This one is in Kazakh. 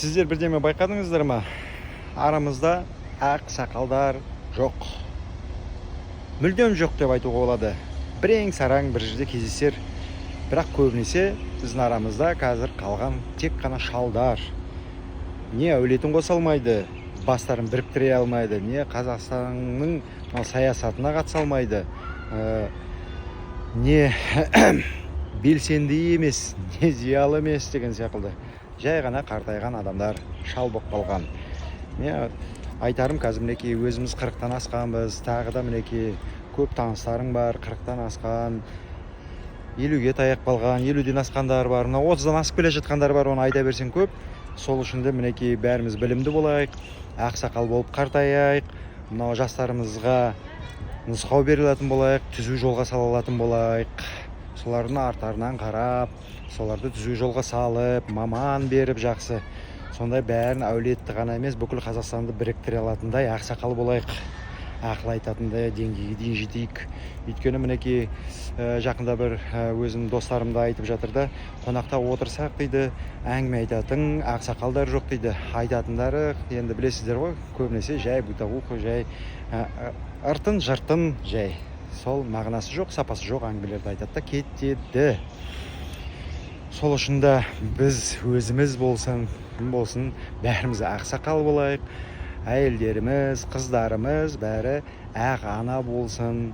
Сіздер бірдеме байқадыңыздар ма? Арамызда ақ сақалдар жоқ, мүлдем жоқ деп айтуға болады. Бірең сараң бір жерде кездесер, бірақ көбінесе біздің арамызда қазір қалған тек қана шалдар. Не әулетін қоса алмайды, бастарын біріктіре алмайды, не Қазақстанның мынау саясатына қатыса алмайды, не белсенді емес, не зиялы емес деген секілді, жай ғана қартайған адамдар, шал болып қалған. Не айтарым, қазір, мінекей, өзіміз 40-тан асқанбыз. Тағы да, мінекей, көп таныстарың бар 40-тан асқан, 50-ге таяп қалған, 50-ден асқандар бар, мына 30-дан асып келе жатқандар бар, оны айта берсең көп. Сол үшін де, мінекей, бәріміз білімді болайық, ақсақал болып қартаяйық, мынау жастарымызға нұсқау бере алатын болайық, түзу жолға сала алатын болайық. Солардың арттарынан қарап, соларды түзу жолға салып, маман беріп, жақсы сондай бәрін, әулетті ғана емес, бүкіл Қазақстанды біріктіре алатындай ақсақал болайық, ақыл айтатындай деңгейге дейін жетейік. Өйткені, мінекей, жақында бір өзім достарым да айтып жатыр да: «Қонақта отырсақ, – дейді, – әңгіме айтатын ақсақалдар жоқ», – дейді. Айтатындары, енді білесіздер ғой, көбінесе жай бытовуха, жай ыртын жыртын, жай сол мағынасы жоқ, сапасы жоқ әңгімелерді айтады да кетеді. Сол үшін де біз өзіміз болсын, кім болсын, бәріміз ақсақал болайық, әйелдеріміз, қыздарымыз, бәрі ақ ана болсын.